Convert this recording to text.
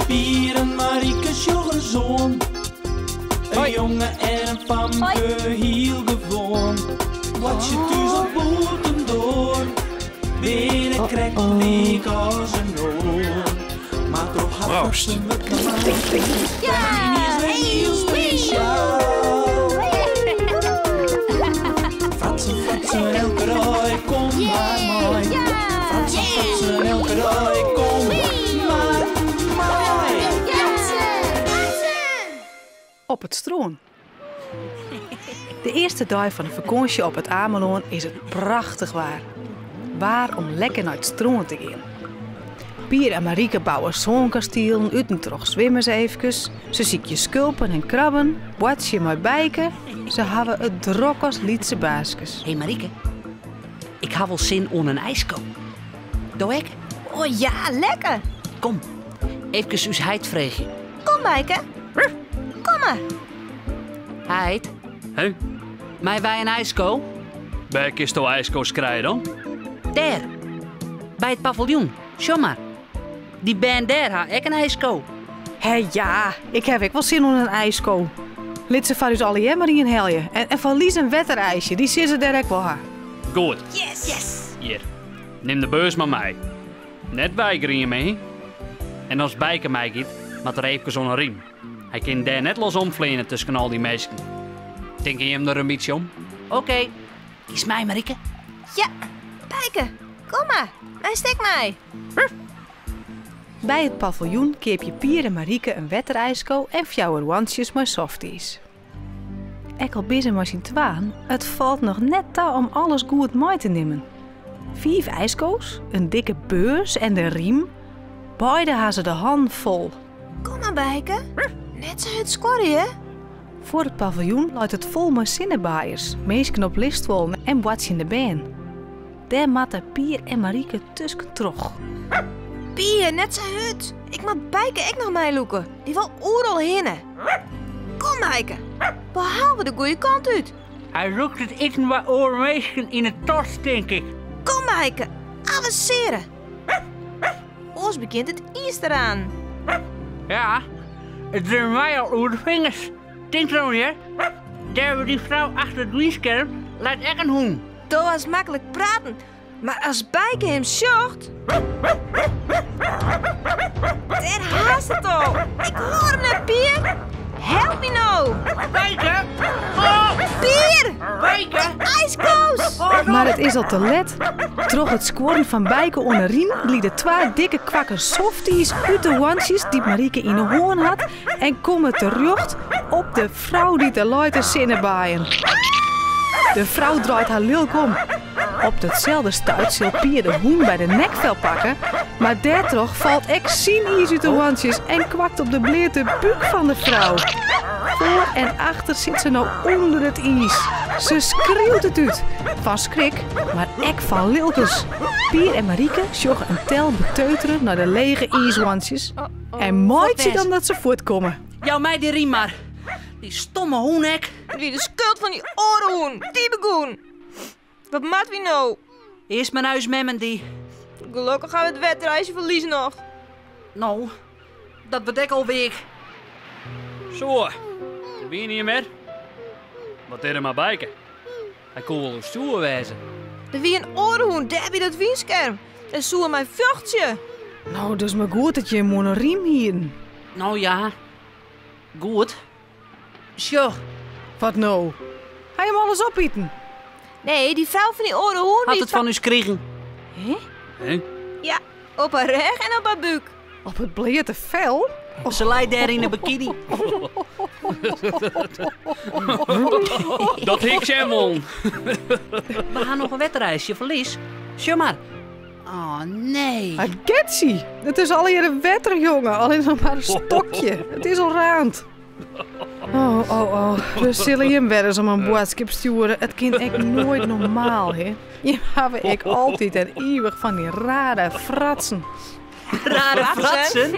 Pier en Marieke sjoch ris oan. In jonge en in famke, hiel gewoan. Boartsje thús of bûtendoar, binne krekt lyk as in oar. Mar troch har Proost. fratsen wurdt mei is wer hiel spesjaal. Fratsen, fratsen, elke dei, kom mar mei. Fratsen, fratsen, elke dei, kom mar mei. Op it strân. De earste dei fan de fakânsje op It Amelân is it prachtich waar. Waar om lekker nei it strân te gean. Pier en Marieke bouwe sânkastielen út en troch swimme se eefkes. Se sykje skulpen en krabben, boartsje mei Bijke. Se hawwe it drok as lytse baaskes. Hé Marieke, ik ha wol sin oan in ijsko. Do ek? Oh ja, lekker. Kom, eefkes ús heit freegje. Kom, Bijke. Kom mar. Heit, Hé? Meie wy in ijsko? Wêr kinsto ijsko's krije dan? Dêr, by it paviljoen. Sjoch mar. Dy bern dêr ha ek in ijsko. Hé ja, ik haw ek wol sin oan in ijsko. Lit se foar ús allegear mar ien helje. En foar Lies in wetterijsje, dy sil se dêr ek wol ha. Goed. Yes! Yes! Hjir, nim de beurs mar mei. Net weigerje hè. En as Bijke meigiet, moat er eefkes oan 'e rym. Hy kin dêr net los omfleane tusken al dy minsken. Tinke jim der in bytsje om? Oké. Giest mei, Marieke? Ja, Bijke, kom mar. Meist ek mei. By it paviljoen keapje Pier en Marieke in wetterijsko en fjouwer hoantsjes mei softies. Ek al binne se mei syn twaen, it falt noch net ta om alles goed mei te nimmen. Fiif ijsko's, in dikke beurs en de rym. Beide ha se de hannen fol. Kom mar, Bijke. Net sa hurd skuorje. Foar it paviljoen leit it fol mei sinnebaaiers, minsken op listuollen en boartsjende bern. Dêr moatte Pier en Marieke tuskentroch. Pier, net sa hurd. Ik moat Bijke ek noch meilûke. Dy wol oeral hinne. Kom, Bijke. We hawwe de goede kant út. Hy rûkt it iten by oare minsken yn 'e tas, tink ik. Kom, Bijke. Avensearje. Oars begjint it iis te ranen. Ja, it rint my al oer de fingers. Tink derom, hear. Dêr by dy frou achter it wynskerm leit ek in hûn. Do hast maklik praten, mar as Bijke him sjocht. Dêr hast it al! Ik hoor him net, Pier! Help my no! Bijke! Oh! Pier! Bijke! Ijsko's! Mar it is al te let. Troch it skuorren fan Bijke oan 'e rym glide twa dikke kwakken softies út de hoantsjes dy't Marieke yn 'e hân hat en komme terjocht op de frou dy't der leit te sinnebaaien. De frou draait har lilk om. Op datselde stuit sil Pier de hûn by de nekfel pakke, mar dêrtroch falt ek syn iis út de hoantsjes en kwakt op de bleate búk fan de frou. Foar en achter sit se no ûnder it iis. Se skriuwt it út, fan skrik, mar ek fan lilkens. Pier en Marieke sjogge in tel beteutere nei de lege iishoantsjes en meitsje dan dat se fuortkomme. Jou my dy rym mar. Dy stomme hûn ek. It wie de skuld fan dy oare hûn, dy begûn. Wat moatte wy no? Earst mar nei ús mem en dy. Gelokkich ha we it wetterijsje fan Lies noch. No, dat wurdt ek al weak. Zo, der wie ien mear. Wat is der mei Bijke? Hy koe wol oerstjoer wêze. Der wie in oare hûn dêr by dat wynskerm en soe er mei fjochtsje. No, dus mar goed dat jim oan 'e rym hienen. No ja, goed. Sjoch. Wat no? Ha jim alles opiten? Nee, dy frou fan dy oare hûn. Hat it fan ús krigen. Hè? Hè? Ja, op har rêch en op har búk. Op it bleate fel? Se lei dêr yn 'e bikini. Dat hie ik sjen wollen. We ha noch in wetterijsje fan Lies. Sjoch mar. Oh nee. Ah, Getsie, it is allegearre wetter, jonge. Allinnich noch mar in stokje. It is al raand. Oh, oh, oh. We sille jim wer ris om in boadskip stjoere. It kin ek noait normaal, hè? Jim hawwe ek altyd en ivich fan dy rare fratsen. Rare fratsen?